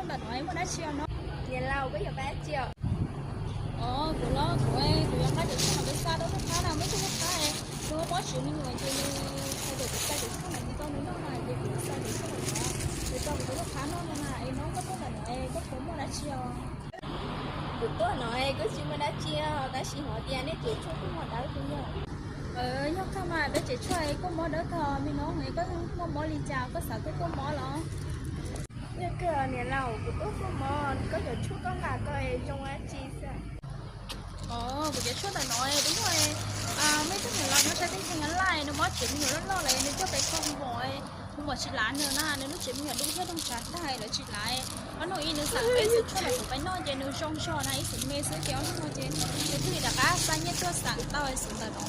Ntawm no muaj dab tsi os? Niam laus, koj yuav dab tsi os? Os, kuv los kuv, kuv yuav nqa cov tshuaj no pes xa rau lub qhab na, muaj ib tug lub qhab, nws mob tsis me nyuam ces nws hais tias kuv xa cov tshuaj no mus rau nws noj na, ces kuv xa cov tshuaj no mus rau kuv tus lub qhab noj no na. Es no koj tuaj ntawm no es koj puas muaj dab tsi os? Kuv tuaj no es kuv tsis muaj dab tsi os, tab sis hnov tias nej cev tshuaj kuj mob dawb kawg yog. Yog kawg mas peb cev tshuaj kuj mob dawb kawg. Me noob, koj mob mob li cas, koj xav tuaj kuaj mob los? Yog kawg niam laus, kuv tuaj kuaj mob, koj cov tshuaj koj nqa ko zoo dab tsi xwb? Os, kuv cov tshuaj ntawm no es kuv muaj, muaj ib tug niam laus nyob sab teb chaws Nyab Laj, nws mob tsev me nyuam loj loj lawm, nws coj pem kho hu mos, hu mos tsis lav nws na, nws lub tsev me nyuam dub thiab doog tsav tag lawv tsis lav. Ob hnub ib nws xav peb xwb tshuaj los kuv peb noj ces nws zoo zog na, ib xwm me xwb ces ob hnub no ces nws thiaj li rov qab xa nyiaj tuaj xeem tau xwm ntawm no.